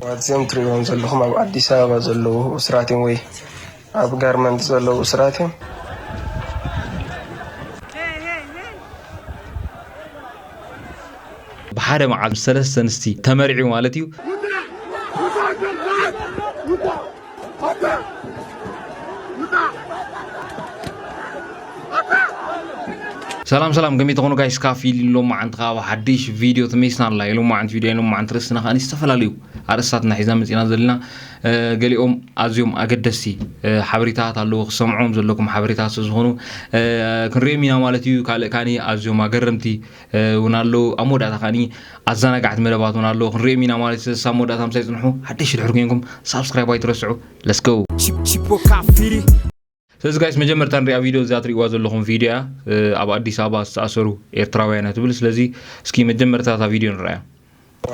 እዚኦም ትሪእዎም ዘለኹም ኣብ ኣዲስ ኣበባ ዘለዉ እስራት እዮም ወይ ኣብ ጋርመንት ዘለዉ እስራት እዮም። ብሓደ መዓልቲ ሰለስተ ኣንስቲ ተመርዒ ማለት እዩ። ሰላም ሰላም፣ ከመይ ትኾኑ ጋይስ? ካፊል ሎማዓንቲ ከዓ ሓድሽ ቪድዮ ተመይስና ኣላ። ሎማዓንቲ ቪድዮ ሎማዓንቲ ርእስና ከዓ ዝተፈላለዩ ኣርእስታትና ሒዛ መፂና ዘለና። ገሊኦም ኣዝዮም ኣገደስቲ ሓበሬታት ኣለዉ፣ ክሰምዖም ዘለኩም ሓበሬታት ስለዝኾኑ ክንሪኦም ኢና ማለት እዩ። ካልእ ካኒ ኣዝዮም ኣገረምቲ እውን ኣለዉ። ኣብ መወዳእታ ካኒ ኣዘናጋዕቲ መደባት እውን ኣለዉ፣ ክንሪኦም ኢና ማለት እዩ። ስለዚ ሳብ መወዳእታ ምሳይ ፅንሑ። ሓደሽ ድሕር ኮይንኩም ሳብስክራይብ ኣይትረስዑ። ለስገው። ስለዚ ጋይስ፣ መጀመርታ ንሪኣ ቪድዮ እዛ ትሪእዋ ዘለኹም ቪድዮ እያ። ኣብ ኣዲስ ኣበባ ዝተኣሰሩ ኤርትራውያን እያ ትብል። ስለዚ እስኪ መጀመርታ እታ ቪድዮ ንረኣያ።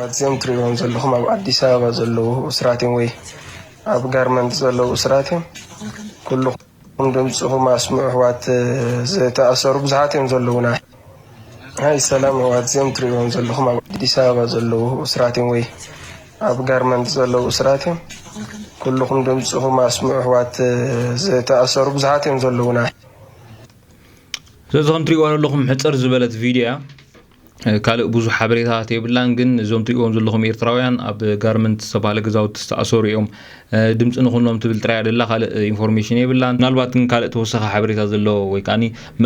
እዚኦም ትሪእዎም ዘለኹም ኣብ ኣዲስ ኣበባ ዘለዉ እስራት እዮም ወይ ኣብ ጋርመንት ዘለዉ እስራት እዮም። ኩልኹም ድምፅኹም ኣስምዑ ኣሕዋት። ዝተኣሰሩ ብዙሓት እዮም ዘለዉና። ሃይ ሰላም ኣሕዋት፣ እዚኦም ትሪእዎም ዘለኹም ኣብ ኣዲስ ኣበባ ዘለዉ እስራት እዮም ወይ ኣብ ጋርመንት ዘለዉ እስራት እዮም። ኩልኹም ድምፅኹም ኣስምዑ ኣሕዋት። ዝተኣሰሩ ብዙሓት እዮም ዘለዉና። ስለዚ ከም ትሪእዋ ዘለኹም ሕፅር ዝበለት ቪድዮ እያ። ካልእ ብዙሕ ሓበሬታት የብላን፣ ግን እዞም ትሪእዎም ዘለኹም ኤርትራውያን ኣብ ጋርመንት ዝተባህለ ገዛውቲ ዝተኣሰሩ እዮም። ድምፂ ንኹኖም ትብል ጥራይ ኣደላ፣ ካልእ ኢንፎርሜሽን የብላን። ምናልባት ግን ካልእ ተወሳኺ ሓበሬታ ዘለዎ ወይ ከዓ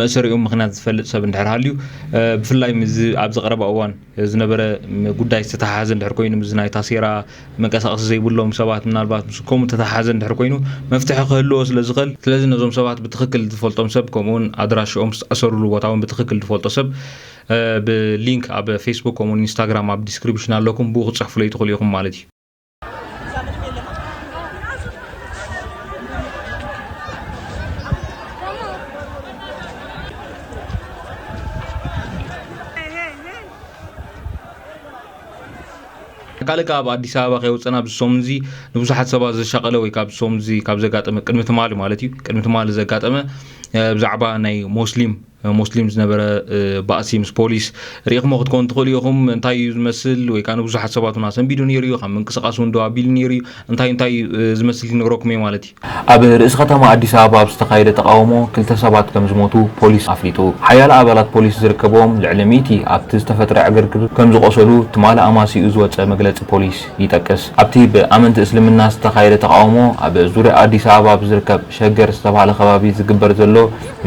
መእሰሪኦም ምክንያት ዝፈልጥ ሰብ እንድሕር ሃልዩ፣ ብፍላይ ምስዚ ኣብዚ ቀረባ እዋን ዝነበረ ጉዳይ ዝተተሓሓዘ እንድሕር ኮይኑ፣ ምስዚ ናይ ታሴራ መንቀሳቐሲ ዘይብሎም ሰባት ምናልባት ምስ ከምኡ ተተሓሓዘ እንድሕር ኮይኑ መፍትሒ ክህልዎ ስለ ዝኽእል፣ ስለዚ ነዞም ሰባት ብትኽክል ዝፈልጦም ሰብ ከምኡውን ኣድራሽኦም ዝተኣሰሩሉ ቦታ እውን ብትኽክል ዝፈልጦ ሰብ ብሊንክ ኣብ ፌስቡክ ከምኡውን ኢንስታግራም ኣብ ዲስክሪፕሽን ኣለኩም፣ ብኡ ክትፅሕፉለይ ትኽእሉ ኢኹም ማለት እዩ። ካልእ ካብ ኣዲስ ኣበባ ከይወፀና ኣብዚ ሰሙን እዚ ንብዙሓት ሰባት ዘሻቀለ ወይ ካብ ሰሙን እዚ ካብ ዘጋጠመ ቅድሚ ትማሊ ማለት እዩ፣ ቅድሚ ትማሊ ዘጋጠመ ብዛዕባ ናይ ሞስሊም ሞስሊም ዝነበረ ባእሲ ምስ ፖሊስ ርኢኹሞ ክትኮን ትኽእሉ ኢኹም። እንታይ እዩ ዝመስል ወይ ከዓ ንብዙሓት ሰባት እውን ኣሰንቢዱ ነይሩ እዩ፣ ካብ ምንቅስቃስ እውን ደው ኣቢሉ ነይሩ እዩ። እንታይ እንታይ ዝመስል ክነግረኩም እየ ማለት እዩ። ኣብ ርእሲ ከተማ ኣዲስ ኣበባ ኣብ ዝተኻየደ ተቃውሞ ክልተ ሰባት ከም ዝሞቱ ፖሊስ ኣፍሊጡ። ሓያለ ኣባላት ፖሊስ ዝርከብዎም ልዕሊ ሚእቲ ኣብቲ ዝተፈጥረ ዕግርግር ከም ዝቆሰሉ ትማሊ ኣማሲኡ ዝወጸ መግለጺ ፖሊስ ይጠቅስ። ኣብቲ ብኣመንቲ እስልምና ዝተኻየደ ተቃውሞ ኣብ ዙርያ ኣዲስ ኣበባ ኣብ ዝርከብ ሸገር ዝተባህለ ከባቢ ዝግበር ዘሎ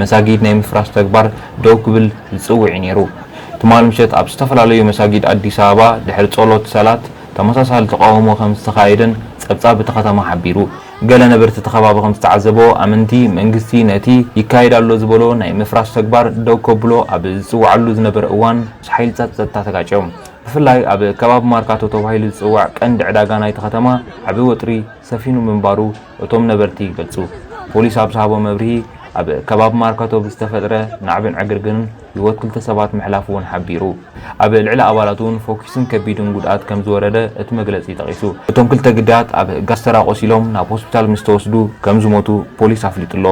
መሳጊድ ናይ ምፍራስ ተግባር ደው ክብል ዝጽውዕ እዩ ነይሩ። ትማሊ ምሸት ኣብ ዝተፈላለዩ መሳጊድ ኣዲስ ኣበባ ድሕሪ ጸሎት ሰላት ተመሳሳሊ ተቃውሞ ከም ዝተኻየደን ጸብጻብ እቲ ከተማ ሓቢሩ። ገለ ነበርቲ እቲ ከባቢ ከም ዝተዓዘቦ ኣመንቲ መንግስቲ ነቲ ይካየድ ኣሎ ዝበሎ ናይ ምፍራስ ተግባር ደው ከብሎ ኣብ ዝጽውዓሉ ዝነበረ እዋን ምስ ሓይልታት ጸጥታ ተጋጭዮም። ብፍላይ ኣብ ከባቢ ማርካቶ ተባሂሉ ዝጽዋዕ ቀንዲ ዕዳጋ ናይቲ ከተማ ዓቢ ወጥሪ ሰፊኑ ምንባሩ እቶም ነበርቲ ይገልጹ። ፖሊስ ኣብ ዝሃቦ መብርሂ ኣብ ከባቢ ማርካቶ ብዝተፈጥረ ናዕብን ዕግርግርን ህይወት ክልተ ሰባት ምሕላፉ እውን ሓቢሩ። ኣብ ልዕሊ ኣባላት እውን ፎኪስን ከቢድን ጉድኣት ከም ዝወረደ እቲ መግለጺ ጠቒሱ። እቶም ክልተ ግዳያት ኣብ ጋስተራ ቆሲሎም ናብ ሆስፒታል ምስ ተወስዱ ከም ዝሞቱ ፖሊስ ኣፍሊጡ ኣሎ።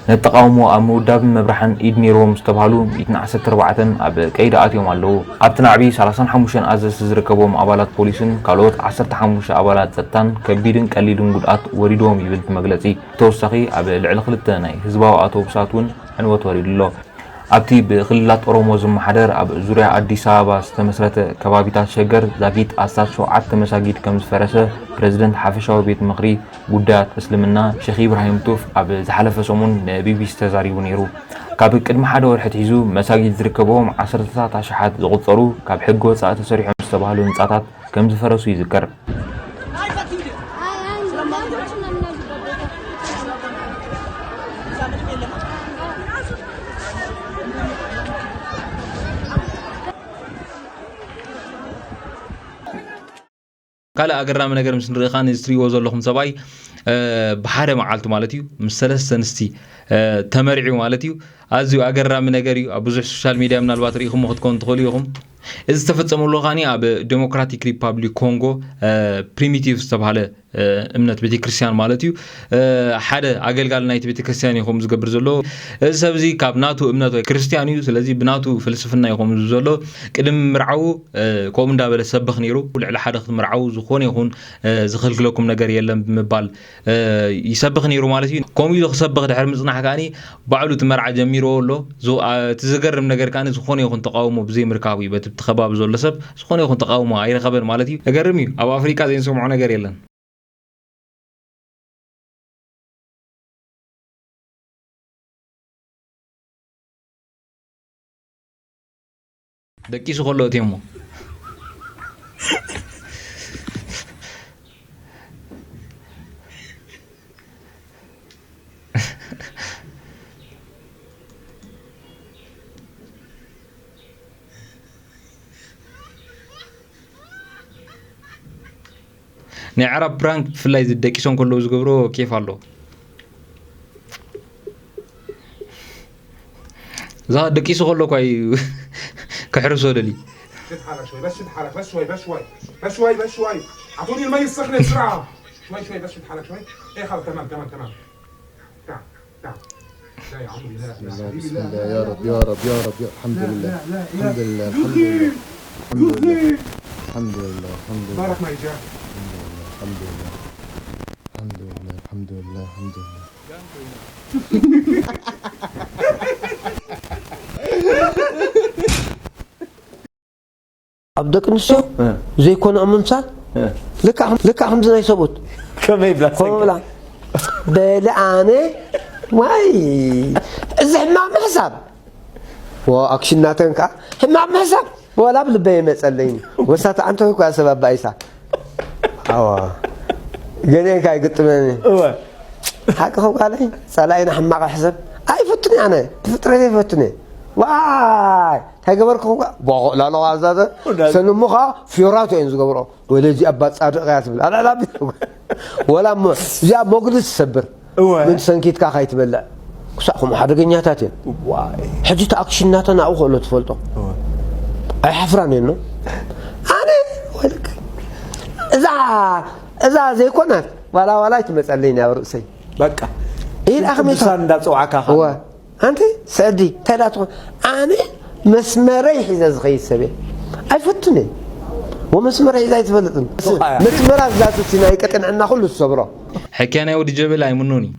ነቲ ተቓውሞ ኣብ ምውዳብን ምብራሕን ኢድ ነይርዎም ዝተባህሉ ሚእትን ዓሰርተ ኣርባዕተን ኣብ ቀይዲ ኣትዮም ኣለዉ። ኣብቲ ናዕቢ ሰላሳን ሓሙሽተን ኣዘዝቲ ዝርከብዎም ኣባላት ፖሊስን ካልኦት ዓሰርተ ሓሙሽተ ኣባላት ጸጥታን ከቢድን ቀሊልን ጉድኣት ወሪድዎም ይብል እቲ መግለጺ። ብተወሳኺ ኣብ ልዕሊ ክልተ ናይ ህዝባዊ ኣውቶቡሳት እውን ዕንወት ወሪዱ ኣሎ። ኣብቲ ብክልላት ኦሮሞ ዝመሓደር ኣብ ዙርያ ኣዲስ ኣበባ ዝተመስረተ ከባቢታት ሸገር ዛጊት ኣስታት ሸውዓተ መሳጊድ ከም ዝፈረሰ ፕረዚደንት ሓፈሻዊ ቤት ምኽሪ ጉዳያት እስልምና ሸኽ ኢብራሂም ቱፍ ኣብ ዝሓለፈ ሰሙን ንቢቢሲ ተዛሪቡ ነይሩ። ካብ ቅድሚ ሓደ ወርሒ ኣትሒዙ መሳጊድ ዝርከብዎም ዓሰርተታት ኣሽሓት ዝቑጸሩ ካብ ሕጊ ወጻኢ ተሰሪሖም ዝተባህሉ ህንጻታት ከም ዝፈረሱ ይዝከር። ካልእ ኣገራሚ ነገር ምስ ንርኢ ከኣ እዚ ትሪእዎ ዘለኹም ሰብኣይ ብሓደ መዓልቲ ማለት እዩ ምስ ሰለስተ ኣንስቲ ተመርዒ ማለት እዩ። ኣዝዩ ኣገራሚ ነገር እዩ። ኣብ ብዙሕ ሶሻል ሚድያ ምናልባት ርኢኹሞ ክትኮኑ ትኽእሉ ኢኹም። እዚ ዝተፈጸመሉ ከኣ ኣብ ዴሞክራቲክ ሪፓብሊክ ኮንጎ ፕሪሚቲቭ ዝተባህለ እምነት ቤተክርስትያን ማለት እዩ። ሓደ ኣገልጋሊ ናይቲ ቤተክርስትያን እዩ ከምኡ ዝገብር ዘሎ። እዚ ሰብ እዚ ካብ ናቱ እምነት ወይ ክርስትያን እዩ። ስለዚ ብናቱ ፍልስፍና እዩ ከምኡ ዝብል ዘሎ። ቅድሚ ምርዓዉ ከምኡ እንዳበለ ሰብኽ ነይሩ። ልዕሊ ሓደ ክትምርዓዉ ዝኾነ ይኹን ዝኽልክለኩም ነገር የለን ብምባል ይሰብኽ ነይሩ ማለት እዩ። ከምኡ ኢሉ ክሰብኽ ድሕሪ ምጽናሕ ከኣ ባዕሉ እቲ መርዓ ጀሚርዎ ኣሎ። እቲ ዘገርም ነገር ከኣ ዝኾነ ይኹን ተቃውሞ ብዘይ ምርካቡ እዩ። በቲ ከባቢ ዘሎ ሰብ ዝኾነ ይኹን ተቃውሞ ኣይረኸበን ማለት እዩ። ዘገርም እዩ። ኣብ ኣፍሪቃ ዘይንሰምዖ ነገር የለን። ደቂሱ ከሎ እትየሞ ናይ ዓራብ ፕራንክ ብፍላይ እዚ ደቂሶም ከለዉ ዝገብሮ ኬፍ ኣሎ። እዛ ደቂሱ ከሎ እኳ እዩ ክሕርሶ ደሊ። شد حالك شوي، بس شد حالك، بس شوي، بس شوي، بس شوي، بس شوي. اعطوني المي السخنة بسرعة. شوي شوي، بس شد حالك شوي. ايه خلص، تمام، تمام، تمام. تعال، تعال. لا يا عمري، لا، بسم لا، الله، حبيبي، بسم لا، الله، لا، يا لا، رب، لا. يا رب، يا رب، الحمد لا، لله، لا، لا، لا. الحمد لله، الحمد لله، الحمد لله، الحمد لله، الحمد لله، الحمد لله. بارك ما يجي. الحمد لله، الحمد لله. الحمد لله، الحمد لله، الحمد لله. ኣብ ደቂ ኣንስትዮ እ። ዘይኮነ ምምሳል እ። ልክዕ ከም- ልክዕ ከምዚ ናይ ሰብኡት ከመይ ይብላ ከምኡ ብላ በሊ ኣነ ዋይ እዚ ሕማም ምሕሳብ ወ ኣክሽን ናተን ከዓ ሕማም ምሕሳብ ወላ ኣብ ልበይ የመፀለይኒ ወሳተ ዓንተ እኳ ሰብ ኣባኢሳ ኣዋ ገሊአን ከዓ ይግጥመኒ እወ ሓቂ ከውቃለይ ጸላኢና ሕማቕ ሕሰብ ኣይፈቱን ኣነ ብፍጥረት ይፈቱን ዋይ እንታይ ገበርኩ ላሎ ኣዛዘ ሰንሙኻ ፊዮራቶ እየን ዝገብሮ ወለዚ ኣባ ጻድቕ እያ ትብል ኣላላ ወላ እሞ እዚኣ ሞግሊ ትሰብር እወ ምን ሰንኪትካ ካይትበልዕ ክሳዕ ከምኡ ሓደገኛታት እየን ዋይ ሕጂ ተኣክሽናተን ኣብኡ ክእሎ ትፈልጦ እወ ኣይሓፍራን እየን ነው ኣነ ወልክ እዛ እዛ ዘይኮናት ዋላ ዋላ ኣይትመጸለይን ኣብ ርእሰይ በቃ ኢል ኣኽሜታ ቅዱሳን እንዳጸዋዕካ እወ ኣንቲ ሰዲ እንታይ ዳ ትኾን ኣነ መስመረይ ሒዘ ዝኸይድ ሰብ እየ ኣይፈቱን እየ ወመስመር ሒዛ ኣይትፈልጥን መስመራ ዛቱ እቲ ናይ ቅጥንዕና ኩሉ ዝሰብሮ ሕክያ ናይ ወዲ ጀበል ኣይምኖን እዩ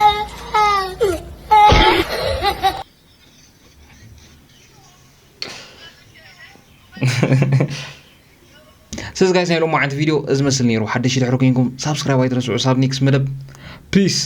ስለዚ ጋይስ ናይ ሎማዓንቲ ቪድዮ እዚ መስል ነይሩ ሓደሽ ድሕሪ ኮይንኩም ሳብስክራይብ ኣይትረስዑ ሳብ ኒክስ መደብ ፒስ